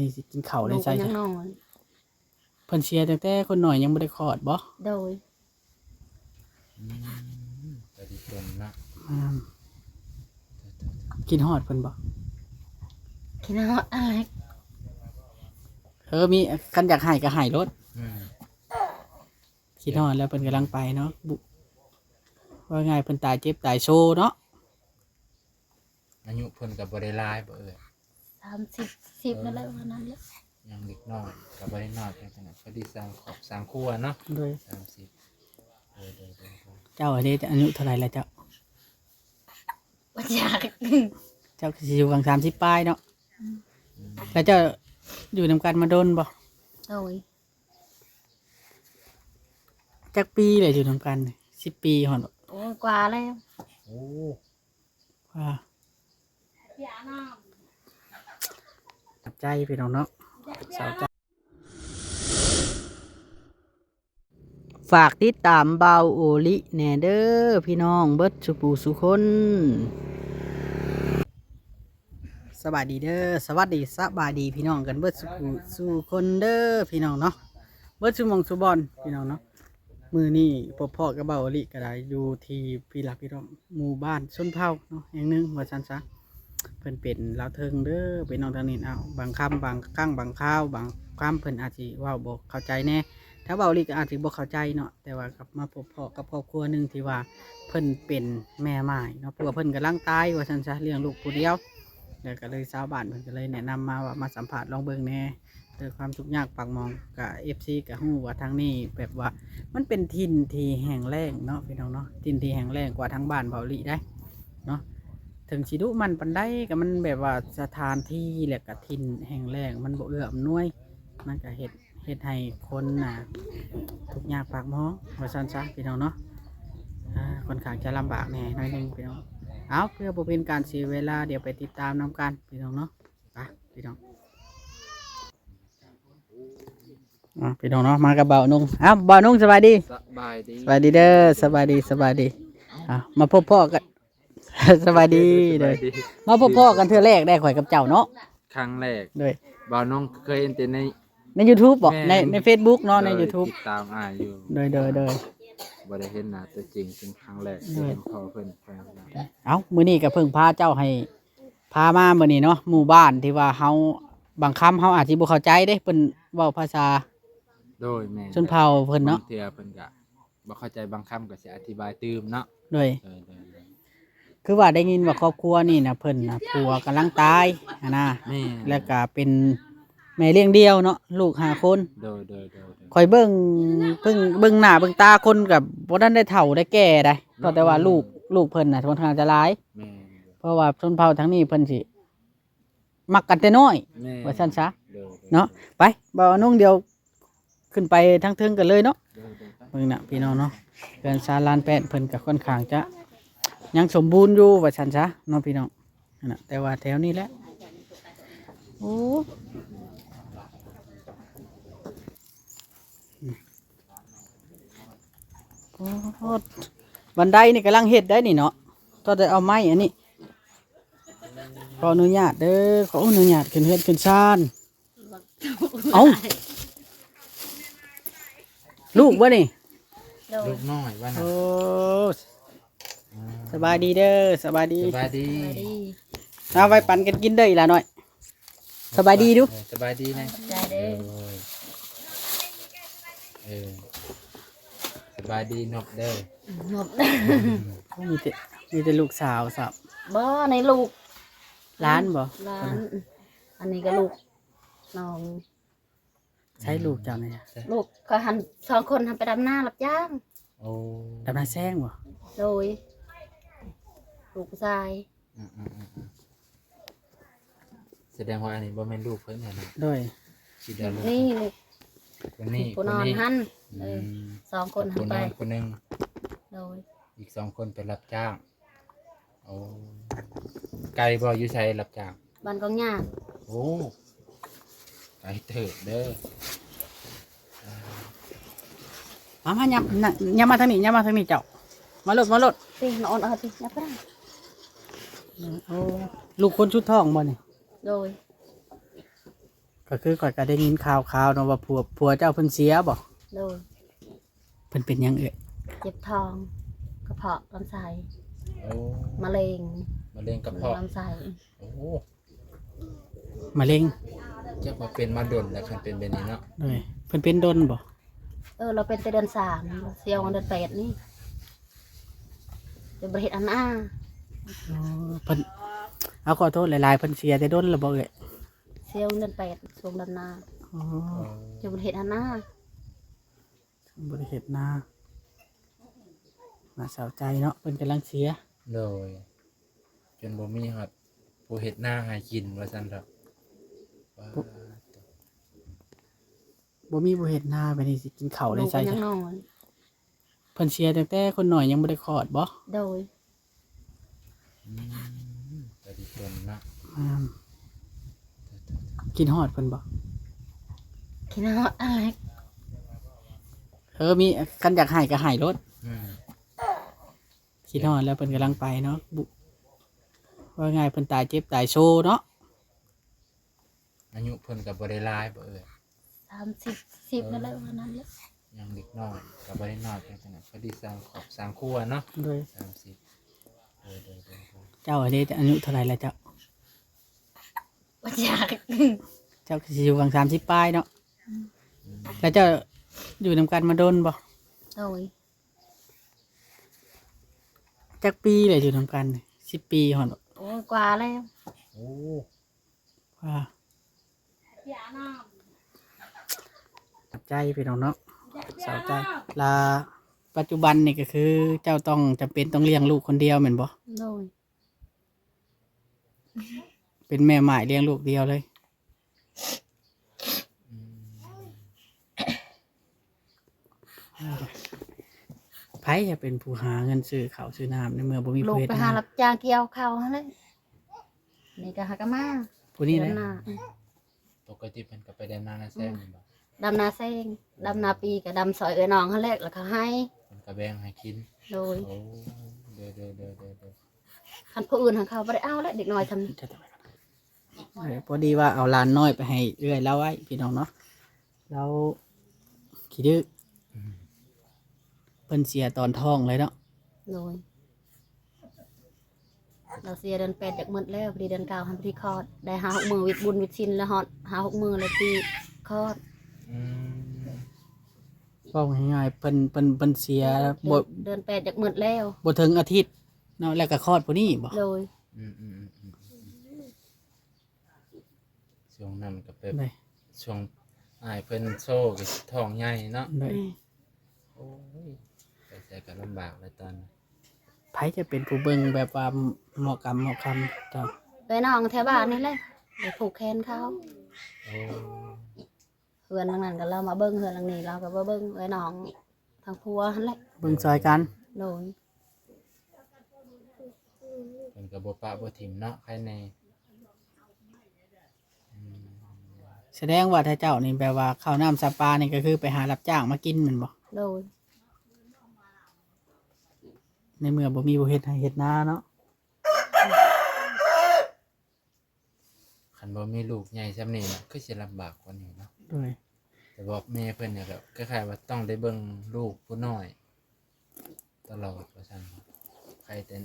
ນີ້ຊິກິນເຂົ້າໄດ້ໃສ? ລູກກໍຍັງນ້ອຍ. ເພິ່ນເສຍຕັ້ງແຕ່ຄົນນ້ອຍຍັງບໍ່ໄດ້ຄອດບໍ? ໂດຍ. ອືມ ກໍດີຕົນເນາະ. ອືມ ຄິດຮອດເພິ່ນບໍ? ຄິດຮອດອ້າຍ. ເອີ ມີ ຄັນຢາກໃຫ້ກໍໃຫ້ໂລດ. ອືມ ຄິດຮອດແລ້ວເພິ່ນກຳລັງໄປເນາະ. ເວົ້າງ່າຍເພິ່ນຕາຍເຈັບຕາຍໂຊເນາະ. ອາຍຸເພິ່ນກໍບໍ່ໄດ້ຫຼາຍບໍ່ເອື້ອຍ? ສາມສິບ ສິບນັ້ນແຫຼະ ປະມານນັ້ນແຫຼະ. ຍັງເດັກນ້ອຍ ກໍບໍ່ໄດ້ນ້ອຍເປັນຂະໜາດ ພໍດີສ້າງຄອບສ້າງຄົວເນາະ. ໂດຍ. ສາມສິບ. ໂດຍ ໂດຍ ໂດຍ ໂດຍ. ເຈົ້າເດ ອາຍຸເທົ່າໃດແລ້ວເຈົ້າ? ບໍ່ຈັກ. ເຈົ້າກໍຊິຢູ່ຫວ່າງສາມສິບປາຍເນາະ. ອືມ ແລ້ວເຈົ້າຢູ່ນຳກັນມາດົນບໍ່? ໂດຍ. ຈັກປີແລ້ວຢູ່ນຳກັນ? ສິບປີຮອດບໍ່? ໂອ້ຍ ກວ່າແລ້ວ. ໂອ້ ວ່າ ຂອບໃຈພີ່ນ້ອງເນາະ ສາວໃຈ. ຝາກຕິດຕາມບ່າວໂອລິແດ່ເດີພີ່ນ້ອງເບິດສູ່ຜູ້ສູ່ຄົນ. ສະບາຍດີເດີ ສະຫວັດດີ ສະບາຍດີພີ່ນ້ອງກັນເບິດສູ່ຜູ້ສູ່ຄົນເດີພີ່ນ້ອງເນາະ ເບິດສູ່ໝ່ອງສູ່ບ່ອນພີ່ນ້ອງເນາະ. ມື້ນີ້ພົບພໍ້ກັບບ່າວໂອລິກໍໄດ້ຢູ່ທີ່ ພີ່ລະພີ່ນ້ອງ ໝູ່ບ້ານຊົນເຜົ່າເນາະ ແຫ່ງໜຶ່ງວ່າຊັ້ນຊະ. ເພິ່ນເປັນລາວເທິງເດີພີ່ນ້ອງ ທາງນີ້. ອ້າວ ບາງຄຳ ບາງຄັ້ງບາງຄາວ ບາງຄຳເພິ່ນອາດຊິເວົ້າບໍ່ເຂົ້າໃຈແດ່ ທາງບ່າວໂອລິກໍອາດຊິບໍ່ເຂົ້າໃຈເນາະ. ແຕ່ວ່າກັບມາພົບພໍ້ກັບຄອບຄົວໜຶ່ງທີ່ວ່າເພິ່ນເປັນແມ່ໝ້າຍເນາະ ຜົວເພິ່ນກຳລັງຕາຍວ່າຊັ້ນຊະ ລ້ຽງລູກຜູ້ດຽວ. ແລ້ວກໍເລີຍຊາວບ້ານເພິ່ນກໍເລີຍແນະນຳມາວ່າມາສຳພາດລອງເບິ່ງແດ່ ເອີ ຄວາມທຸກຍາກປາກໝອງ ກະເອັຟຊີກໍຮູ້ວ່າທາງນີ້ແບບວ່າມັນເປັນຖິ່ນທີ່ແຫ້ງແລ້ງເນາະ ພີ່ນ້ອງເນາະ ຖິ່ນທີ່ແຫ້ງແລ້ງກວ່າທາງບ້ານເບົາຫຼີໄດ໋ເນາະ. ເຖິງຊິດຸໝັ່ນປານໃດກໍມັນແບບວ່າສະຖານທີ່ ແລະກະຖິ່ນແຫ້ງແລ້ງ ມັນບໍ່ເອື້ອອຳນວຍ ມັນກະເຮັດ ເຮັດໃຫ້ຄົນນະທຸກຍາກປາກໝອງວ່າຊັ້ນຊະ ພີ່ນ້ອງເນາະ. ອາ ຂ້ອນຂ້າງຈະລຳບາກແດ່ໜ້ອຍໜຶ່ງ ພີ່ນ້ອງ. ເອົາ ເພື່ອບໍ່ເປັນການເສຍເວລາ ດຽວໄປຕິດຕາມນຳກັນ ພີ່ນ້ອງເນາະ. ໄປພີ່ນ້ອງ ອ່າ ພີ່ນ້ອງເນາະ ມາກັບບ່າວນຸ່ງ. ເອົາ ບ່າວນຸ່ງ ສະບາຍດີ. ສະບາຍດີ ສະບາຍດີເດີ ສະບາຍດີ ສະບາຍດີ. ອ່າ ມາພົບພໍ້ກັນ ສະບາຍດີ ສະບາຍດີ ເດີ ມາພົບພໍ້ກັນເທື່ອແລກໄດ໋ ຂ້ອຍກັບເຈົ້າເນາະ ຄັ້ງແລກ. ໂດຍ ບ່າວນຸ່ງເຄີຍເຫັນແຕ່ໃນ ໃນຢູທູບບໍ? ແມ່ນ ໃນ ໃນເຟສບຸກເນາະ ໃນຢູທູບ ຕິດຕາມອ້າຍຢູ່. ໂດຍ ໂດຍ ໂດຍ ບໍ່ໄດ້ເຫັນໜ້າຕົວຈິງເປັນຄັ້ງແລກ ໂດຍ ທີ່ເຫັນພໍ່ເພິ່ນ. ເອົ້າ ມື້ນີ້ກໍເພິ່ງພາເຈົ້າໃຫ້ ພາມາມື້ນີ້ເນາະ ໝູ່ບ້ານທີ່ວ່າເຮົາ ບາງຄຳເຮົາອາດຊິບໍ່ເຂົ້າໃຈເດ້ ເພິ່ນເວົ້າພາສາ ໂດຍ ແມ່ນ ຊົນເຜົ່າເພິ່ນເນາະ ບາງເທື່ອເພິ່ນກະບໍ່ເຂົ້າໃຈ ບາງຄຳກໍຊິອະທິບາຍຕື່ມເນາະ. ໂດຍ ໂດຍ ໂດຍ ໂດຍ ຄືວ່າໄດ້ຍິນວ່າຄອບຄົວນີ້ນະ ເພິ່ນນະຜົວກຳລັງຕາຍຫັ້ນນະ. ແມ່ນ ແລ້ວກະເປັນແມ່ລ້ຽງດ່ຽວເນາະ ລູກຫ້າຄົນ. ໂດຍ ໂດຍ ໂດຍ ໂດຍ ຂ້ອຍເບິ່ງ ເບິ່ງ ເບິ່ງໜ້າເບິ່ງຕາຄົນກໍບໍ່ທັນໄດ້ເຖົ້າໄດ້ແກ່ໃດ໋ ເນາະ ເພາະແຕ່ວ່າ ແມ່ນ ລູກ ລູກເພິ່ນນະຂ້ອນຂ້າງຈະຫຼາຍ. ແມ່ນ ເພາະວ່າຊົນເຜົ່າທາງນີ້ເພິ່ນຊິມັກກັນແຕ່ນ້ອຍ ແມ່ນ ວ່າຊັ້ນຊະ ໂດຍ ໂດຍ ເນາະ. ໄປ ບ່າວນຸ່ງ ດຽວຂຶ້ນໄປທາງເທິງກັນເລີຍເນາະ. ໂດຍ ໂດຍ ໄປ ເບິ່ງນະ ພີ່ນ້ອງເນາະ ເຮືອນຊານລານແປ້ນເພິ່ນກໍຂ້ອນຂ້າງຈະຍັງສົມບູນຢູ່ວ່າຊັ້ນຊະເນາະ ພີ່ນ້ອງ. ຫັ້ນນະ ແຕ່ວ່າແຖວນີ້ແຫຼະ ໂອ້ ໂອ້ ບັນໄດນີ້ກຳລັງເຮັດໄດ໋ນີ້ເນາະ ກໍໄດ້ເອົາໄມ້ອັນນີ້ ຂໍອະນຸຍາດເດີ ຂໍອະນຸຍາດຂຶ້ນເຮືອນຂຶ້ນຊານ. ເອົ້າ ລູກບໍ່ນີ້? ໂດຍ ລູກນ້ອຍວ່ານະ. ໂອ້ ອືມ ສະບາຍດີເດີ ສະບາຍດີ ສະບາຍດີ ສະບາຍດີ. ເອົາໄວ້ປັນກັນກິນເດີ ອີ່ຫຼ້ານ້ອຍ. ສະບາຍດີດູ ເອີ ສະບາຍດີນະ ສະບາຍດີເດີ. ໂດຍ ເອີ ສະບາຍດີນົບເດີ ນົບເດີ. ອືມ ມີແຕ່ ມີແຕ່ລູກສາວຊ້ຳ. ບໍ່ ໃນລູກ ຫຼານບໍ່? ຫຼານ ອັນນີ້ກໍລູກນ້ອງ. ໃສລູກເຈົ້ານີ້? ລູກຂ້ອຍຫັ້ນສອງຄົນຫັ້ນໄປດຳນາຮັບຈ້າງ. ໂອ້ ດຳນາແຊງບໍ່? ໂດຍ ລູກຜູ້ຊາຍ. ອືມໆໆໆ ສະແດງວ່າອັນນີ້ບໍ່ແມ່ນລູກເພິ່ນຫັ້ນນະ. ໂດຍ ຊິໄດ້ລູກ ນີ້ລູກ ຄົນນີ້ ຜູ້ນອນຫັ້ນ. ອືມ ເອີ ສອງຄົນຫັ້ນໄປ ຜູ້ນອນຄົນໜຶ່ງ. ໂດຍ ອີກສອງຄົນໄປຮັບຈ້າງ. ໂອ້ ໄກບໍ່? ຢູ່ໃສຮັບຈ້າງ? ບ້ານກອງຫຍ້າ. ໂອ້ ໄກເຕີບເດີ. ມາ ມາ ຫຍັບ ຫຍັບມາທາງນີ້ ຫຍັບມາທາງນີ້ເຈົ້າ. ມາໂລດ ມາໂລດ ຕິ ນອນເອົາຕິ ຫຍັບໄປ. ໂອ້ ລູກຄົນສຸດທ້ອງບໍ່ນີ້? ໂດຍ. ກໍຄືຂ້ອຍກໍໄດ້ຍິນຂ່າວໆເນາະ ວ່າຜົວ ຜົວເຈົ້າເພິ່ນເສຍບໍ່? ໂດຍ. ເພິ່ນເປັນຫຍັງເອື້ອຍ? ເຈັບທ້ອງ ກະເພາະລຳໄສ້. ໂອ້ ມະເຮັງ ມະເຮັງກະເພາະ ມະເຮັງລຳໄສ້. ໂອ້ ມະເຮັງ ຈັກວ່າເປັນມາດົນແລ້ວ ຄັນເປັນແບບນີ້ເນາະ. ໂດຍ. ເພິ່ນເປັນດົນບໍ່? ເອີ ລາວເປັນແຕ່ເດືອນສາມ ລາວເສຍເດືອນແປດນີ້ ຈະບໍ່ໄດ້ເຮັດອັນນາ. ອໍ ເພິ່ນ ເອົາ ຂໍໂທດຫຼາຍໆ ເພິ່ນເສຍແຕ່ດົນແລ້ວບໍ່ເອື້ອຍ? ເສຍເດືອນແປດ ຊ່ວງດຳນາ. ອໍ ຈະບໍ່ໄດ້ເຮັດອັນນາ. ບໍ່ໄດ້ເຮັດນາ ໜ້າເສົ້າໃຈເນາະ ເພິ່ນກຳລັງເສຍ. ໂດຍ. ຈົນບໍ່ມີຮອດຜູ້ເຮັດນາໃຫ້ກິນວ່າຊັ້ນເຖາະ. ບໍ່ ບໍ່ມີຜູ້ເຮັດນາ ບາດນີ້ຊິກິນເຂົ້າໄດ້ໃສ? ລູກກໍຍັງນ້ອຍ. ເພິ່ນເສຍຕັ້ງແຕ່ຄົນນ້ອຍຍັງບໍ່ໄດ້ຄອດບໍ່? ໂດຍ. ອືມ ກໍດີຕົນເນາະ. ແມ່ນ. ຄິດຮອດເພິ່ນບໍ່? ຄິດຮອດອາເລັກ. ເອີ ມີ ຄັນຢາກໃຫ້ກໍໃຫ້ໂລດ. ອືມ ຄິດຮອດແລ້ວເພິ່ນກຳລັງໄປເນາະ. ເວົ້າງ່າຍເພິ່ນຕາຍເຈັບຕາຍໂຊເນາະ. ອາຍຸເພິ່ນກໍບໍ່ໄດ້ຫຼາຍບໍ່ເອື້ອຍ? ສາມສິບ ສິບ ເອີ ນັ້ນແຫຼະ ປະມານນັ້ນແຫຼະ. ຍັງເດັກນ້ອຍ ກໍບໍ່ໄດ້ນ້ອຍເປັນຂະໜາດ ພໍດີສ້າງຄອບສ້າງຄົວເນາະ. ໂດຍ. ສາມສິບ. ໂດຍໆໆໆ. ເຈົ້າເດ ອາຍຸເທົ່າໃດແລ້ວເຈົ້າ? ບໍ່ຈັກ. ເຈົ້າກໍຊິຢູ່ຫວ່າງສາມສິບປາຍເນາະ. ອືມ ແລ້ວເຈົ້າຢູ່ນຳກັນມາດົນບໍ່? ໂດຍ. ຈັກປີແລ້ວຢູ່ນຳກັນ? ສິບປີຮອດບໍ່? ໂອ້ຍ ກວ່າແລ້ວ. ໂອ້ ວ່າ ຂອບໃຈພີ່ນ້ອງເນາະ ເສົ້າໃຈ. ລະປັດຈຸບັນນີ້ກໍຄືເຈົ້າຕ້ອງ ຈຳເປັນຕ້ອງລ້ຽງລູກຄົນດຽວແມ່ນບໍ່? ໂດຍ. ເປັນແມ່ໝ້າຍລ້ຽງລູກດຽວເລີຍ. ອືມ ໃຜຈະເປັນຜູ້ຫາເງິນຊື້ເຂົ້າຊື້ນ້ຳ ໃນເມື່ອບໍ່ມີຜູ້ເຮັດນາ? ໄປຫາຮັບຈ້າງກ່ຽວເຂົ້າຫັ້ນແຫຼະ. ນີ້ກໍຫາກໍມາ ຜູ້ນີ້ແຫຼະ. ດຳນາ ອືມ ປົກກະຕິເພິ່ນກໍໄປດຳນານາແຊງແມ່ນບໍ່? ດຳນາແຊງ ດຳນາປີກໍດຳຊ່ອຍເອື້ອຍນ້ອງຫັ້ນແຫຼະ ແລ້ວເຂົາໃຫ້ ເພິ່ນກໍແບ່ງໃຫ້ກິນ. ໂດຍ. ໂອ້ ໂດຍໆໆໆ. ຄັນຜູ້ອື່ນຫັ້ນເຂົາບໍ່ໄດ້ເອົາແຫຼະ ເດັກນ້ອຍຊ່ຳນີ້. ເອີ ພໍດີວ່າເອົາຫຼານນ້ອຍໄປໃຫ້ເອື້ອຍລາວໄວ້ພີ່ນ້ອງເນາະ ລາວຂີ້ດື້. ອືມ ເພິ່ນເສຍຕອນທ້ອງເລີຍເນາະ. ໂດຍ. ລາວເສຍເດືອນແປດຢາກໝົດແລ້ວ ພໍດີເດືອນເກົ້າຫັ້ນພໍດີຄອດ ໄດ້ຫ້າຫົກມື້ວິດບຸນວິດສິນ ແລ້ວຮອດຫ້າຫົກມື້ແລ້ວຊິຄອດ. ອືມ ເວົ້າງ່າຍໆ ເພິ່ນ ເພິ່ນ ເພິ່ນເສຍ ເດືອນ ບໍ່ ເດືອນແປດຢາກໝົດແລ້ວ ບໍ່ເຖິງອາທິດເນາະ ແລ້ວກໍຄອດຜູ້ນີ້ບໍ່? ໂດຍ. ອືມໆໆໆ. ຊ່ວງນັ້ນກໍແບບ ໄດ້ ຊ່ວງອ້າຍເພິ່ນໂຊກໍທ້ອງໃຫຍ່ເນາະ. ໄດ້. ອືມ ໂອ້ຍ ໄປໃສກໍລຳບາກແລ້ວຕອນນັ້ນ. ໃຜຈະເປັນຜູ້ເບິ່ງແບບວ່າເໝາະກຳເໝາະຄຳເຈົ້າ? ເອື້ອຍນ້ອງແຖວບ້ານນີ້ແຫຼະ ໄປຜູກແຂນເຂົາ. ໂອ້ ເຮືອນຫຼັງນັ້ນກໍລາວມາເບິ່ງ ເຮືອນຫຼັງນີ້ລາວກໍມາເບິ່ງ ເອື້ອຍນ້ອງທາງຜົວຫັ້ນແຫຼະ ເບິ່ງຊ່ອຍກັນ. ໂດຍ. ເພິ່ນກໍບໍ່ປະບໍ່ຖິ້ມເນາະ ໃຄແນ່. ອືມ ສະແດງວ່າຖ້າເຈົ້ານີ້ແບບວ່າເຂົ້ານ້ຳຊຳປານີ້ ກໍຄືໄປຫາຮັບຈ້າງມາກິນແມ່ນບໍ່? ໂດຍ. ໃນເມື່ອບໍ່ມີຜູ້ເຮັດໄຮ່ເຮັດນາເນາະ. ຄັນບໍ່ມີລູກໃຫຍ່ຊ່ຳນີ້ນະ ຄືຊິລຳບາກກວ່ານີ້ເນາະ. ໂດຍ. ແຕ່ບອກແມ່ເພິ່ນນີ້ແຫຼະ ຄ້າຍໆວ່າຕ້ອງໄດ້ເບິ່ງລູກຜູ້ນ້ອຍຕະຫຼອດວ່າຊັ້ນ. ໃຄແຕ່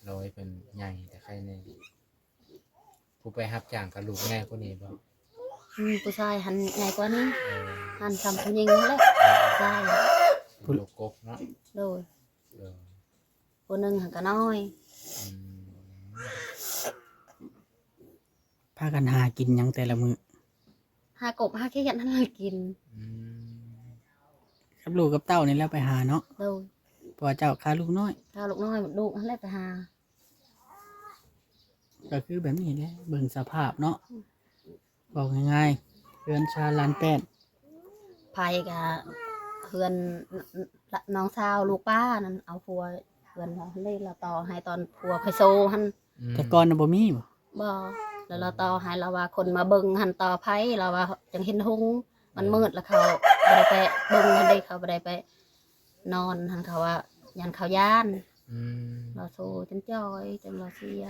ລໍໃຫ້ເພິ່ນໃຫຍ່ ແຕ່ໃຄແນ່. ຜູ້ໄປຮັບຈ້າງກັບລູກໃຫຍ່ກວ່ານີ້ບໍ່? ອືມ ຜູ້ຊາຍຫັ້ນໃຫຍ່ກວ່ານີ້. ເອີ ຫັ້ນສ່ຳຜູ້ຍິງຫັ້ນແຫຼະ. ເອີ ຜູ້ຊາຍ ເປັນລູກກົກເນາະ. ໂດຍ. ໂດຍ. ຜູ້ໜຶ່ງຫັ້ນກໍນ້ອຍ. ອືມ ພາກັນຫາກິນຫຍັງແຕ່ລະມື້? ຫາກົບຫາຂຽດຫັ້ນລະກິນ. ອືມ ກັບລູກກັບເຕົ້ານີ້ແຫຼະໄປຫາເນາະ. ໂດຍ. ເພາະວ່າເຈົ້າຂ້າລູກນ້ອຍ ຂ້າລູກນ້ອຍ ລູກຫັ້ນແຫຼະໄປຫາ. ກໍຄືແບບນີ້ແຫຼະ ເບິ່ງສະພາບເນາະ. ອືມ ເວົ້າງ່າຍໆ ເຮືອນຊານລານແປ້ນ ໃຜກະເຮືອນ ນ- ນ- ນ້ອງສາວລູກປ້ານັ້ນເອົາຜົວເຮືອນລາວຫັ້ນເດ້ ລາວຕໍ່ໃຫ້ຕອນຜົວຂ້ອຍໂຊຫັ້ນ. ອືມ ແຕ່ກ່ອນນະບໍ່ມີບໍ່? ບໍ່. ແລ້ວລາວຕໍ່ໃຫ້ ລາວວ່າຄົນມາເບິ່ງຫັ້ນຕໍ່ໃຜ ລາວວ່າຈັ່ງເຫັນຮຸ່ງ ມັນ ເອີ ມືດ ແລ້ວເຂົາບໍ່ໄດ້ໄປເບິ່ງຫັ້ນເດ້ ເຂົາບໍ່ໄດ້ໄປນອນຫັ້ນ ເຂົາວ່າຢ້ານເຂົາຢ້ານ. ອືມ ລາວໂຊຈົນຈ່ອຍ ຈົນລາວເສຍ.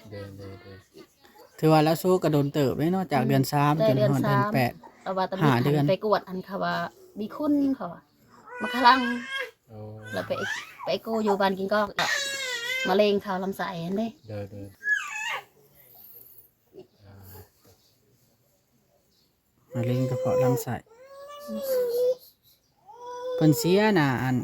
ໂດຍ ໂດຍ ໂດຍ. ຖືວ່າລາວໂຊກະດົນເຕີບເດ້ເນາະ ຈາກເດືອນສາມ ອືມ ຈົນຮອດເດືອນແປດ ແຕ່ເດືອນສາມ ເອີ ວ່າຕອນ ຫ້າເດືອນ ໄປກວດ ອັນ ເຂົາວ່າມີຂຸນ ເຂົາວ່າ ມະຄະລັງ ໂອ້ ແລ້ວໄປ ໄປເອັກໂກຢູ່ບ້ານກິງກອກ ມະເຮັງເຂົ້າລຳໄສ້ຫັ້ນເດ້. ໂດຍ ໂດຍ ອ່າ ມະເຮັງກະເພາະລຳໄສ້ ເພິ່ນເສຍໜ້າ ອັນ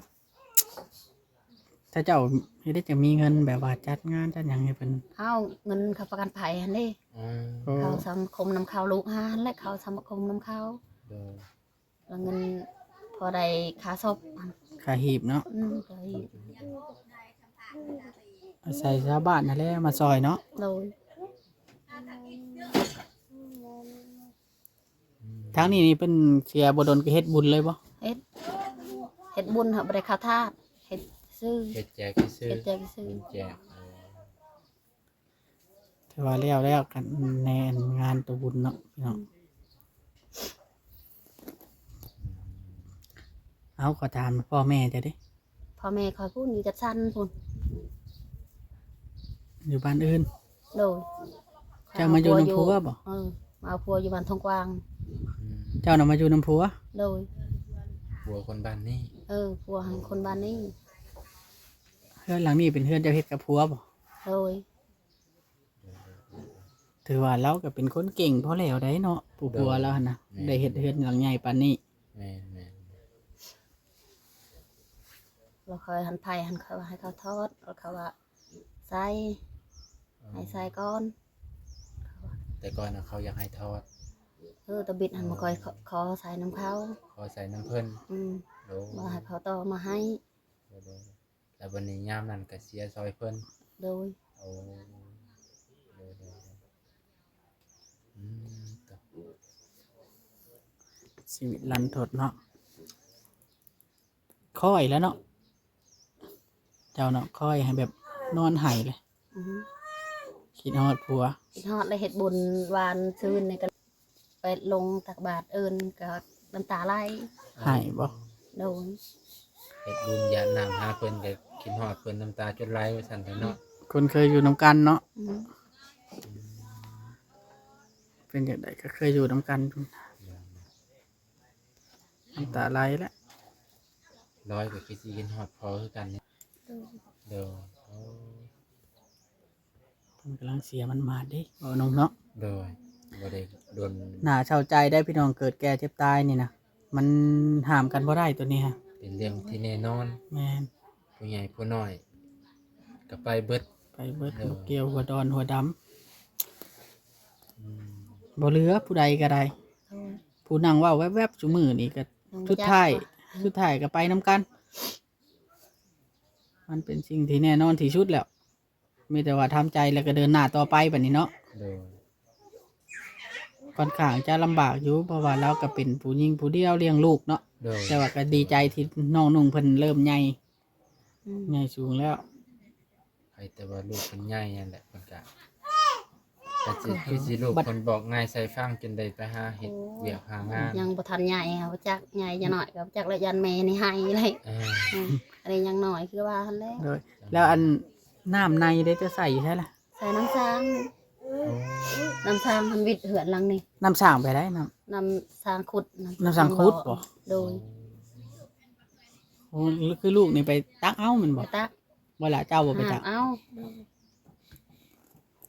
ຖ້າເຈົ້າເຮັດໄດ້ ຈະມີເງິນແບບວ່າຈັດງານຈັດຫຍັງໃຫ້ເພິ່ນ? ເອົາເງິນເຂົ້າປະກັນໄພຫັ້ນເດ້. ອືມ ໂອ້ ເຂົ້າສະມາຄົມນຳເຂົາ ລູກຫັ້ນແຫຼະ ເຂົ້າສະມາຄົມນຳເຂົາ. ໂດຍ ແລ້ວເງິນພໍໄດ້ຄ່າສົບ ຄ່າຮີບເນາະ. ອືມ ຄ່າຮີບ. ອາໄສຊາວບ້ານຫັ້ນແຫຼະມາຊ່ອຍເນາະ. ໂດຍ ອືມ ທາງນີ້ນີ້ເພິ່ນເສຍບໍ່ດົນກະເຮັດບຸນເລີຍບໍ່? ເຮັດ ເຮັດບຸນຫາກບໍ່ໄດ້ເຂົ້າທາດ ເຮັດຊື່ ເຮັດແຈກຊື່ ເຮັດແຈກຊື່ ເຮັດແຈກ. ໂອ້ ຖືວ່າແລ້ວແລ້ວກັນແນ່ງານໂຕບຸນເນາະ ພີ່ນ້ອງ. ອືມ ເອົາ ຂໍຖາມພໍ່ແມ່ເຈົ້າເດ້. ພໍ່ແມ່ຂ້ອຍພຸ້ນ ຢູ່ຈັດສັນພຸ້ນ ຢູ່ບ້ານອື່ນ. ໂດຍ ເຈົ້າມາຢູ່ນຳຜົວບໍ່? ເອີ ມາເອົາຜົວຢູ່ບ້ານທົ່ງກວາງ. ອືມ ເຈົ້ານະມາຢູ່ນຳຜົວ? ໂດຍ ຜົວຄົນບ້ານນີ້. ເອີ ຜົວຫັ້ນຄົນບ້ານນີ້. ເຮືອນຫຼັງນີ້ເປັນເຮືອນເຈົ້າເຮັດກັບຜົວບໍ່? ໂດຍ ຖືວ່າລາວກະເປັນຄົນເກັ່ງພໍແລ້ວໃດເນາະ ຜູ້ຜົວລາວຫັ້ນນະ. ໂດຍ ແມ່ນ ໄດ້ເຮັດເຮືອນຫຼັງໃຫຍ່ປານນີ້. ແມ່ນໆ ແລ້ວຂ້ອຍຫັ້ນ ໄຜຫັ້ນ ເຂົາວ່າໃຫ້ເຂົາຖອດ ແລ້ວເຂົາວ່າໃສ່ ໃຫ້ໃສ່ກ່ອນ ເຂົາວ່າ. ແຕ່ກ່ອນນະເຂົາຢາກໃຫ້ຖອດ. ເອີ ຕາບິດຫັ້ນ ເອີ ບໍ່ຄ່ອຍຂໍໃສ່ນຳເຂົາ ຂໍໃສ່ນຳເພິ່ນ. ອືມ ໂດຍ ບໍ່ໃຫ້ເຂົາຕໍ່ມາໃຫ້. ໂດຍ ແລ້ວບັດນີ້ຍາມນັ້ນກະເສຍຊ່ອຍເພິ່ນ. ໂດຍ ໂອ້ ໂດຍ ໂດຍ ອືມ ໂຕ ຊີວິດລັນທົດເນາະ. ຄ່ອຍແລ້ວເນາະ ເຈົ້າເນາະ ຄ່ອຍໃຫ້ແບບນອນໄຫ້ເລີຍ. ອືມ ຄິດຮອດຜົວ ຄິດຮອດ ແລ້ວເຮັດບຸນວານຊືນນີ້ກະ ໄປລົງຕັກບາດເອີ້ນກະນ້ຳຕາໄຫຼ. ໄຫ້ບໍ່? ໂດຍ ເຮັດບຸນຢາດນ້ຳຫາເພິ່ນກະຄິດຮອດເພິ່ນ ນ້ຳຕາຈົນໄຫຼວ່າຊັ້ນເຖາະເນາະ. ຄົນເຄີຍຢູ່ນຳກັນເນາະ. ອືມ ເປັນຈັ່ງໃດກະເຄີຍຢູ່ນຳກັນ ນ້ຳຕາໄຫຼແຫຼະ. ລອຍກະຄິດຊິຄິດຮອດພໍ່ຄືກັນ. ໂດຍ ໂດຍ ໂອ້ ເພິ່ນກຳລັງເສຍໝາດໆເດ້ ເວົ້ານຳເນາະ. ໂດຍ ບໍ່ໄດ້ດົນ ໜ້າເສົ້າໃຈໄດ໋ພີ່ນ້ອງ ເກີດແກ່ເຈັບຕາຍນີ້ນະ ມັນຫ້າມກັນບໍ່ໄດ້ໂຕນີ້ຮະ ເປັນເລື່ອງທີ່ແນ່ນອນ. ແມ່ນ ຜູ້ໃຫຍ່ຜູ້ນ້ອຍກະໄປເບິດ ໄປເບິດ. ໂດຍ ບໍ່ກ່ຽວຫົວດອນຫົວດຳ. ອືມ ບໍ່ເຫຼືອຜູ້ໃດກະໄດ້. ໂດຍ ຜູ້ນັ່ງເວົ້າແວບໆຊຸມື້ນີ້ກະ ຍັງບໍ່ຈັກ ສຸດທ້າຍ ສຸດທ້າຍກະໄປນຳກັນ. ມັນເປັນສິ່ງທີ່ແນ່ນອນທີ່ສຸດແລ້ວ ມີແຕ່ວ່າທຳໃຈແລ້ວກະເດີນໜ້າຕໍ່ໄປບາດນີ້ເນາະ. ໂດຍ ຂ້ອນຂ້າງຈະລຳບາກຢູ່ ເພາະວ່າລາວກະເປັນຜູ້ຍິງຜູ້ດຽວລ້ຽງລູກເນາະ. ໂດຍ ແຕ່ວ່າກະດີໃຈທີ່ນ້ອງນຸ່ງເພິ່ນເລີ່ມໃຫຍ່ ອືມ ໃຫຍ່ສູງແລ້ວ. ໃຜແຕ່ວ່າລູກເພິ່ນໃຫຍ່ຫັ້ນແຫຼະ ເພິ່ນກະ ກະຊິ ຄືຊິລູກເພິ່ນບອກງ່າຍໃສ່ຟັງ ຈົນໄດ້ໄປຫາເຮັດ ໂອ້ ວຽກຫາງານ. ຍັງບໍ່ທັນໃຫຍ່ ບໍ່ຈັກໃຫຍ່ຈະໜ້ອຍກະບໍ່ຈັກແລ້ວ ຢ້ານແມ່ນີ້ໄຫ້ເລີຍ. ເອີ ອືມ ອັນນີ້ຍັງນ້ອຍຄືວ່າຫັ້ນແຫຼະ. ໂດຍ ແລ້ວອັນ ນ້ຳໃນເດ້ ຈະໃສ່ຢູ່ໃສລະ? ໃສ່ນ້ຳສ້າງ. ໂອ້ ນ້ຳສ້າງຫັ້ນວິດເຮືອນຫຼັງນີ້. ນ້ຳສ້າງໄປໃດ໋? ນ້ຳ ນ້ຳສ້າງຂຸດນະ. ນ້ຳສ້າງຂຸດບໍ່? ໂດຍ ໂອ້ ຄືລູກນີ້ໄປຕັກເອົາແມ່ນບໍ່? ໄປຕັກ. ບໍ່ລະ ເຈົ້າບໍ່ໄປຕັກ ຫາບເອົາ.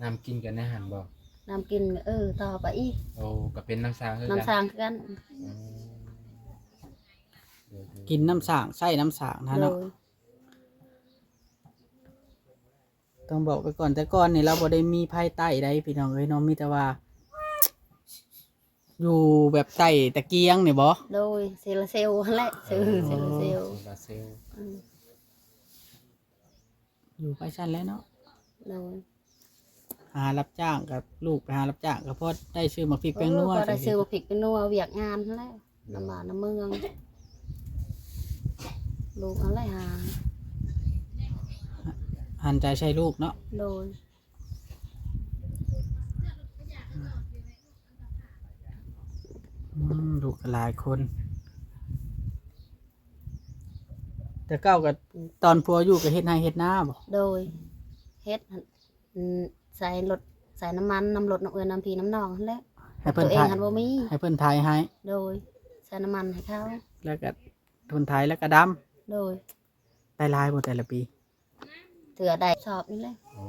ນ້ຳກິນກະໃນຫັ້ນບໍ່? ນ້ຳກິນ ເອີ ຕໍ່ໄປອີກ. ໂອ້ ກະເປັນນ້ຳສ້າງຄືກັນ. ນ້ຳສ້າງຄືກັນ. ອືມ ໂດຍໆ ກິນນ້ຳສ້າງ ໃຊ້ນ້ຳສ້າງຫັ້ນເນາະ. ໂດຍ ຕ້ອງບອກໄປກ່ອນ ແຕ່ກ່ອນນີ້ລາວບໍ່ໄດ້ມີໄຟໃຕ້ໃດ໋ພີ່ນ້ອງເອີຍເນາະ ມີແຕ່ວ່າ ຢູ່ແບບໃຕ້ຕະກຽງນີ້ບໍ່? ໂດຍ ໂຊລາເຊວຫັ້ນແຫຼະ. ເອີ ໂຊລາເຊວ ໂຊລາເຊວ. ອືມ ຢູ່ໄປຊັ້ນແຫຼະເນາະ. ໂດຍ ຫາຮັບຈ້າງກັບລູກ ໄປຫາຮັບຈ້າງກະພໍໄດ້ຊື້ໝາກພິກແປ້ງນົວ. ເອີ ພໍໄດ້ຊື້ໝາກພິກແປ້ງນົວ ວຽກງານຫັ້ນແຫຼະ. ໂດຍ ນຳບ້ານນຳເມືອງ ລູກຫັ້ນແຫຼະຫາ ຫັນໃຈໃສ່ລູກເນາະ. ໂດຍ ອືມ ລູກກະຫຼາຍຄົນ ແຕ່ເກົ່າກະ ຕອນຜົວຢູ່ກະເຮັດໄຮ່ເຮັດນາບໍ່? ໂດຍ ເຮັດ ອືມ ໃສ່ລົດ ໃສ່ນ້ຳມັນນຳລົດ ນຳເອື້ອຍນຳພີ່ນຳນ້ອງຫັ້ນແຫຼະ. ໃຫ້ເພິ່ນ ໂຕເອງ ໄຖ ຫັ້ນບໍ່ມີ. ໃຫ້ເພິ່ນໄຖໃຫ້ ໂດຍ ໃສ່ນ້ຳມັນໃຫ້ເຂົາ ແລ້ວກໍເພິ່ນໄຖແລ້ວກໍດຳ. ໂດຍ. ໄດ້ຫຼາຍບໍ່ແຕ່ລະປີ? ເທື່ອໄດ້ສອບນີ້ແຫຼະ. ໂອ້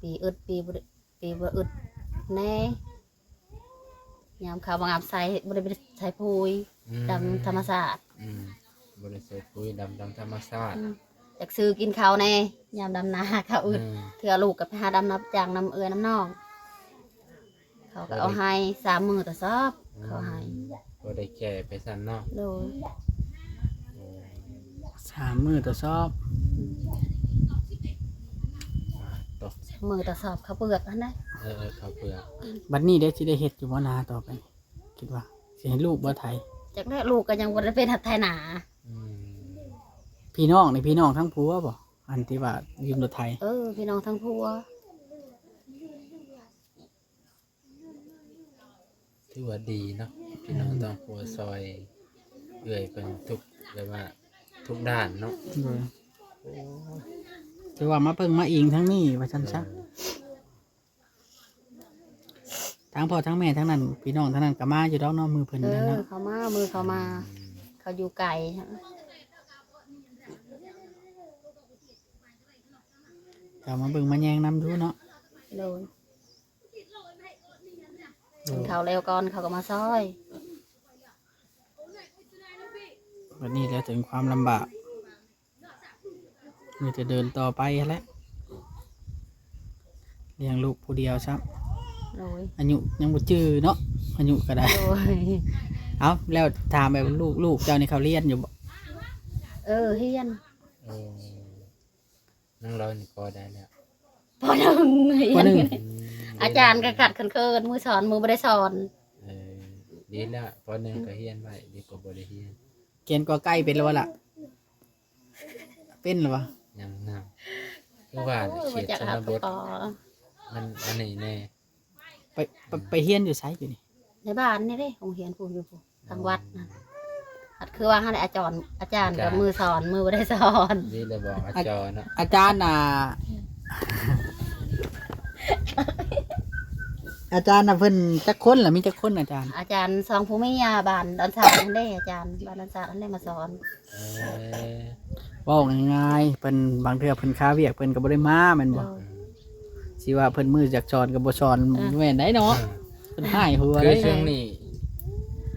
ປີອຶດ ປີບໍ່ໄດ້ ປີບໍ່ອຶດແດ່. ຍາມເຂົາມາງາມໃສ່ ບໍ່ໄດ້ ບໍ່ໄດ້ໃສ່ປຸ໋ຍ. ອືມ ດຳທຳມະຊາດ. ອືມ ບໍ່ໄດ້ໃສ່ປຸ໋ຍ ດຳຕາມທຳມະຊາດ. ອືມ ຢາກຊື້ກິນເຂົ້າແດ່ ຍາມດຳນາເຂົາອຶດ. ອືມ ເທື່ອລູກກໍໄປຫາດຳນຳຈ້າງນຳເອື້ອຍນຳນ້ອງ. ເຂົາກໍເອົາໃຫ້ສາມມື້ຕໍ່ສອບ. ອືມ ເຂົາໃຫ້ ພໍໄດ້ແກ່ໄປຊັ້ນເນາະ. ໂດຍ. ໂອ້ ສາມມື້ຕໍ່ສອບ. ອືມ ສາມມື້ຕໍ່ສອບເຂົ້າເປືອກຫັ້ນນະ. ເອີ ເອີ ເຂົ້າເປືອກ. ບັດນີ້ເດ້ ຊິໄດ້ເຮັດຢູ່ບໍ່ນາຕໍ່ໄປ? ຄິດວ່າຊິໃຫ້ລູກບໍ່ໄຖ? ຈັກແລ້ວ ລູກກໍຍັງບໍ່ໄດ້ເປັນໄຖນາ. ອືມ ພີ່ນ້ອງນີ້ ພີ່ນ້ອງທາງຜົວບໍ່ ອັນທີ່ວ່າຢືມລົດໄຖ? ເອີ ພີ່ນ້ອງທາງຜົວ. ຖືວ່າດີເນາະ ພີ່ນ້ອງ ອືມ ທາງຜົວຊ່ອຍເອື້ອຍເພິ່ນທຸກ ແບບວ່າທຸກດ້ານເນາະ. ໂດຍ. ໂອ້ ຖືວ່າມາເພິ່ງມາອີງທາງນີ້ວ່າຊັ້ນຊະ. ໂດຍ. ທາງພໍ່ທາງແມ່ທາງນັ້ນ ພີ່ນ້ອງທາງນັ້ນກໍມາຢູ່ດອກເນາະ ມື້ເພິ່ນ ເອີ ນັ້ນເນາະ ເຂົາມາ ມື້ເຂົາມາ. ອືມ ເຂົາຢູ່ໄກ ເຂົາມາເບິ່ງມາແຍງນຳຢູ່ເນາະ. ໂດຍ. ໂດຍ. ເຂົາແລ້ວກ່ອນ ເຂົາກໍມາຊ່ອຍ. ບັດນີ້ແຫຼະເຖິງຄວາມລຳບາກ. ມີແຕ່ເດີນຕໍ່ໄປຫັ້ນແຫຼະ ລ້ຽງລູກຜູ້ດຽວຊ້ຳ. ໂດຍ. ອາຍຸຍັງບໍ່ຈື່ເນາະ ອາຍຸກໍໄດ້. ໂດຍ. ເອົ້າ ແລ້ວຖາມແບບລູກ ລູກເຈົ້ານີ້ເຂົາຮຽນຢູ່ບໍ່? ເອີ ຮຽນ. ໂອ້ ນາງລອຍນີ້ພໍໄດ້ແລ້ວ ປໍໜຶ່ງ. ປໍໜຶ່ງ. ອືມ ອາຈານກໍຂັດເຂີນໆ ມື້ສອນ ມື້ບໍ່ໄດ້ສອນ. ເອີ ດີແລ້ວ ປໍໜຶ່ງກໍຮຽນໄວ້ ດີກວ່າບໍ່ໄດ້ຮຽນ. ຂຽນ ກ ໄກ່ ເປັນແລ້ວບໍ່ລະ? ເປັນແລ້ວບໍ່? ຍັງ ຍັງ ຄືວ່າເຂດຊົນນະບົດ ມັນອັນນີ້ແດ່. ໄປ ໄປ ໄປຮຽນຢູ່ໃສຢູ່ນີ້? ໃນບ້ານນີ້ເດ້ ໂຮງຮຽນພຸ້ນຢູ່ພຸ້ນ ທາງວັດນະ. ອືມ ອັດ ຄືວ່າຫັ້ນແຫຼະ ອາຈອນ ອາຈານ ອາຈານ ກໍມື້ສອນ ມື້ບໍ່ໄດ້ສອນ. ນີ້ລະບອກອາຈານເນາະ ອາຈານນະ. ອາຈານນະ ເພິ່ນຈັກຄົນລະ ມີຈັກຄົນອາຈານ? ອາຈານສອງຜົວເມຍ ບ້ານດອນສາດຫັ້ນເດ້ ອາຈານ ບ້ານດອນສາດຫັ້ນແຫຼະມາສອນ. ເອີ ເວົ້າງ່າຍໆ ເພິ່ນ ບາງເທື່ອເພິ່ນຄາວຽກ ເພິ່ນກໍບໍ່ໄດ້ມາແມ່ນບໍ່? ໂດຍ. ຊິວ່າເພິ່ນມື້ຢາກສອນກໍບໍ່ສອນ ເອີ ບໍ່ແມ່ນໄດ໋ເນາະ. ເອີ ເພິ່ນຮ້າຍຫົວ ຄື ໄດ໋ ຊ່ວງນີ້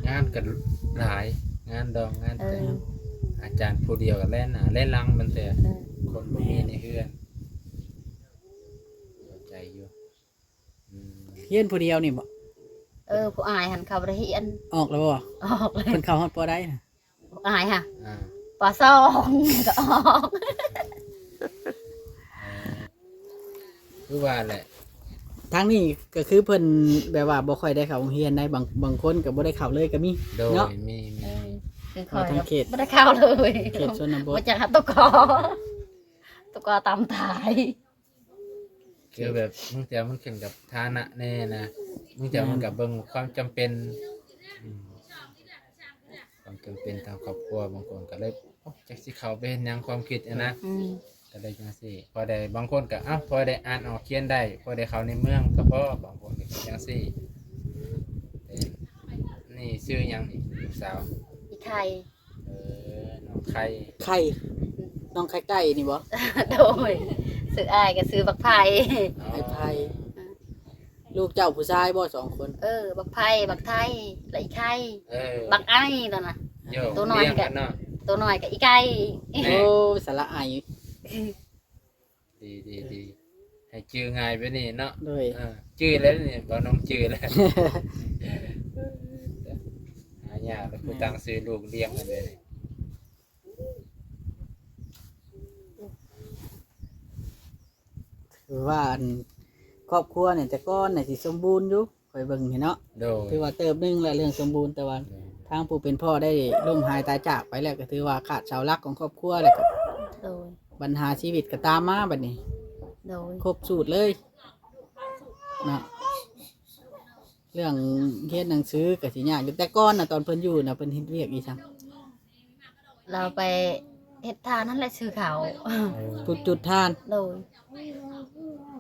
ງານກໍຫຼາຍ ງານດອງງານແຕ່ງ. ເອີ ອາຈານຜູ້ດຽວກໍແລ່ນໜ້າແລ່ນຫຼັງ ມັນແຕ່ ເອີ ຄົນບໍ່ມີໃນເຮືອນ. ເຂົ້າໃຈຢູ່. ອືມ ຮຽນຜູ້ດຽວນີ້ບໍ່? ເອີ ຜູ້ອ້າຍຫັ້ນເຂົາບໍ່ໄດ້ຮຽນ. ອອກແລ້ວບໍ່? ອອກແລ້ວ. ເພິ່ນເຂົ້າຮອດ ປ.ໃດນະ? ອ້າຍຫະ ອ່າ ປ.ສອງ ກໍອອກ. ເອີ ຄືວ່າແຫຼະ ທາງນີ້ກໍຄືເພິ່ນແບບວ່າບໍ່ຄ່ອຍໄດ້ເຂົ້າໂຮງຮຽນໃດ໋ ບາງ ບາງຄົນກໍບໍ່ໄດ້ເຂົ້າເລີຍກໍມີ. ໂດຍ ເນາະ ມີ ມີ ເອີ ຄືຂ້ອຍທາງເຂດ ບໍ່ໄດ້ເຂົ້າເລີຍ ເຂດຊົນນະບົດ ບໍ່ຈັກຫາຕົກກໍ ຕົກກໍຕາມຕາຍ. ຄືແບບບາງເທື່ອມັນຂຶ້ນກັບຖານະແດ່ນະ ບາງເທື່ອມັນ ແມ່ນ ກໍເບິ່ງຄວາມຈຳເປັນ ອືມ ຄວາມຈຳເປັນທາງຄອບຄົວ. ບາງຄົນກໍເລີຍ ໂອ້ ຈັກຊິເຂົ້າໄປເຮັດຫຍັງ ຄວາມຄິດຫັ້ນນະ. ອືມ ກໍເລີຍຈັ່ງຊີ້ ພໍໄດ້ ບາງຄົນກໍ ເອົ້າ ພໍໄດ້ອ່ານອອກຂຽນໄດ້ ພໍໄດ້ເຂົ້າໃນເມືອງກໍພໍ. ບາງຄົນກໍຄິດຈັ່ງຊີ້. ເອີ ນີ້ຊື່ຫຍັງນີ້ ລູກສາວ? ອີ່ໄຂ່. ເອີ ນ້ອງໄຂ່ ໄຂ່ ອືມ ນ້ອງໄຂ່ໄກ່ນີ້ບໍ່? ໂດຍ ຊື່ອ້າຍກໍຊື່ບັກໄຜ່. ອໍ ໄອ້ໄຜ່. ອືມ ລູກເຈົ້າຜູ້ຊາຍບໍ່ສອງຄົນ? ເອີ ບັກໄຜ່ ບັກໄທ ແລະ ອີ່ໄຂ່. ເອີ ບັກໄອ້ນັ້ນນະ ໂຕນ້ອຍກໍ ໂຕນ້ອຍກໍອີ່ໄກ່. ໂອ້ ສະຫຼະໄອ. ດີ ດີ ດີ ໃຫ້ຈື່ງ່າຍແບບນີ້ເນາະ. ໂດຍ ເອີ ຈື່ແລ້ວນີ້ ບໍ່ນ້ອງຈື່ແລ້ວ. ຫາຍາກແລ້ວ ຜູ້ຕັ້ງຊື່ລູກລ້ຽງກັນແບບນີ້. ຖືວ່າ ອັນ ຄອບຄົວນີ້ແຕ່ກ່ອນນີ້ຊິສົມບູນຢູ່ ຂ້ອຍເບິ່ງນີ້ເນາະ. ໂດຍ ຖືວ່າເຕີບໜຶ່ງແລ້ວເລື່ອງສົມບູນ ແຕ່ວ່າ ໂດຍ ທາງຜູ້ເປັນພໍ່ໄດ້ລົ້ມຫາຍຕາຍຈາກໄປແລ້ວ ກໍຖືວ່າຂາດເສົາຫຼັກຂອງຄອບຄົວແລ້ວກໍ ໂດຍ ບັນຫາຊີວິດກໍຕາມມາບັດນີ້. ໂດຍ ຄົບສູດເລີຍເນາະ. ເລື່ອງຮຽນໜັງສືກໍຊິຍາກຢູ່ ແຕ່ກ່ອນນະ ຕອນເພິ່ນຢູ່ນະ ເພິ່ນເຮັດວຽກອີ່ຫຍັງ? ລາວໄປເຮັດທານຫັ້ນແຫຼະ ຊື້ເຂົ້າ. ເອີ ຜູ້ຈຸດທານ. ໂດຍ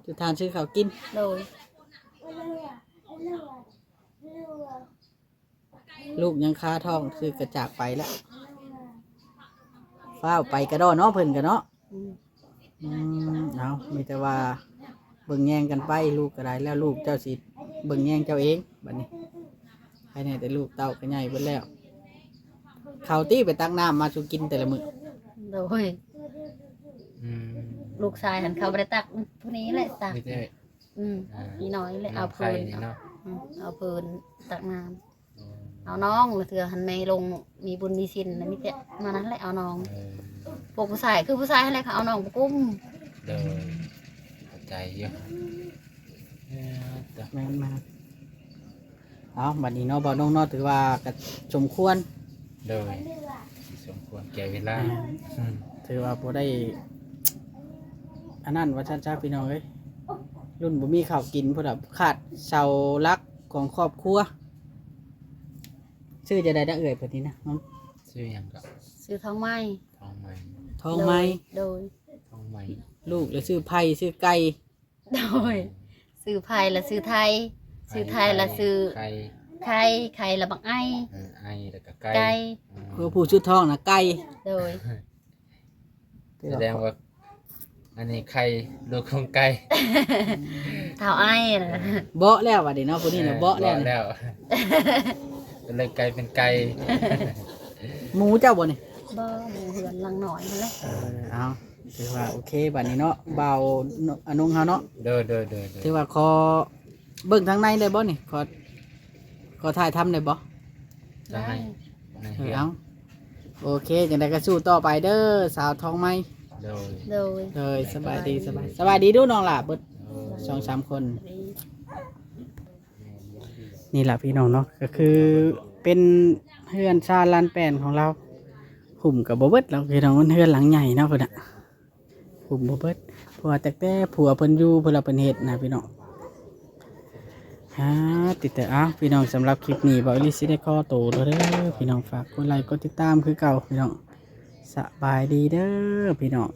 ຢູ່ທາງຊື້ເຂົ້າກິນ. ໂດຍ. ລູກຍັງຄາທ້ອງ ຄືກະຈາກໄປແລ້ວ. ຟ້າວໄປກະດໍ້ເນາະ ເພິ່ນກະເນາະ. ອືມ ອືມ ເອົາ ມີແຕ່ວ່າເບິ່ງແຍງກັນໄປ ລູກກະໄດ້ແລ້ວ ລູກເຈົ້າຊິເບິ່ງແຍງເຈົ້າເອງບາດນີ້. ໃຜແນ່ແຕ່ລູກເຕົ້າກະໃຫຍ່ເບິດແລ້ວ. ເຂົາຕິໄປຕັກນ້ຳມາສູ່ກິນແຕ່ລະມື້. ໂດຍ. ອືມ ລູກຊາຍຫັ້ນເຂົາບໍ່ໄດ້ຕັກ ຜູ້ນີ້ແຫຼະຕັກ ມີແຕ່ ອືມ ອ່າ ອີນ້ອຍແຫຼະ ນ້ອງໄຂ່ນີ້ເນາະ. ເອົາເພິ່ນ ອືມ ເອົາເພິ່ນຕັກນ້ຳ. ອໍ ເອົານ້ອງ ລະເທື່ອຫັ້ນແມ່ລົງມີບຸນມີສິນ ລະມີແຕ່ມານັ້ນແຫຼະ ເອົານ້ອງ. ເອີ ພວກຜູ້ຊາຍຄືຜູ້ຊາຍຫັ້ນແຫຼະ ເຂົາເອົານ້ອງໄປກຸ້ມ. ໂດຍ ເຂົ້າໃຈຢູ່. ເອີ ແມ່ນມາ. ເອົາ ບັດນີ້ເນາະ ບ່າວນົງເນາະ ຖືວ່າກະສົມຄວນ. ໂດຍ ສົມຄວນແກ່ເວລາ. ແມ່ນ ອືມ ຖືວ່າບໍ່ໄດ້ອັນນັ້ນວ່າຊັ້ນຊະ ພີ່ນ້ອງເອີຍ. ລຸ້ນບໍ່ມີເຂົ້າກິນພຸ້ນລະ ຂາດເສົາຫຼັກຂອງຄອບຄົວ. ຊື່ຈັ່ງໃດນະເອື້ອຍເພິ່ນນີ້ນະ? ຊື່ຫຍັງກະ? ຊື່ທອງໄມ. ທອງໄມ. ທອງໄມ. ໂດຍ ໂດຍ. ທອງໄມ. ລູກລະຊື່ໄພ ຊື່ໄກ່. ໂດຍ. ຊື່ໄພລະຊື່ໄທ ຊື່ໄທລະຊື່ໄຂ່ ໄຂ່ ໄຂ່ລະບັກໄອ. ເອີ ໄອລະກະໄກ່ ໄກ່. ອືມ ຄືຜູ້ສຸດທ້ອງນະໄກ່. ໂດຍ. ສະແດງວ່າອັນນີ້ໄຂ່ ລູກຂອງໄກ່. ທ້າວໄອນະ. ເບາະແລ້ວບັດນີ້ເນາະ ຜູ້ນີ້ນະ ເອີ ເບາະແລ້ວ ເບາະແລ້ວ ກະເລີຍກາຍເປັນໄກ່. ໝູເຈົ້າບໍ່ນີ້? ບໍ່ ໝູເຮືອນຫຼັງນ້ອຍຫັ້ນແຫຼະ. ເອີ ເອົາ ຖືວ່າໂອເຄບັດນີ້ເນາະ ບ່າວອານົງເຮົາເນາະ. ໂດຍ ໂດຍ ໂດຍ ໂດຍ. ຖືວ່າຂໍເບິ່ງທາງໃນໄດ້ບໍ່ນີ້? ຂໍ ຂໍຖ່າຍທຳໄດ້ບໍ່? ທາງໃນ ໃນ ເອີ ເຮືອນ. ເອົາ ໂອເຄ ຈັ່ງໃດກະສູ້ຕໍ່ໄປເດີ ສາວທອງໄມ. ໂດຍ ໂດຍ ໂດຍ. ສະບາຍດີ ສະບາຍ ສະບາຍດີດູນ້ອງຫຼ້າເບິດ ໂດຍ ສອງສາມຄົນ. ນີ້ລະພີ່ນ້ອງເນາະ ກະຄືເປັນເຮືອນຊານລານແປນຂອງລາວ ຫຸ້ມກະບໍ່ເບິດແລ້ວພີ່ນ້ອງ ມັນເຮືອນຫຼັງໃຫຍ່ເນາະພຸ້ນນະ ຫຸ້ມບໍ່ເບິດ ເພາະວ່າຕັ້ງແຕ່ຜົວເພິ່ນຢູ່ພຸ້ນລະ ເພິ່ນເຮັດນະພີ່ນ້ອງ. ຫາ ຕິດແຕ່ ອ້າວ ພີ່ນ້ອງ ສຳລັບຄລິບນີ້ ບ່າວອີ່ຫຼີຊິໄດ້ຂໍໂຕແລ້ວເດີພີ່ນ້ອງ ຝາກກົດໄລກົດຕິດຕາມຄືເກົ່າພີ່ນ້ອງ. ສະບາຍດີເດີພີ່ນ້ອງ.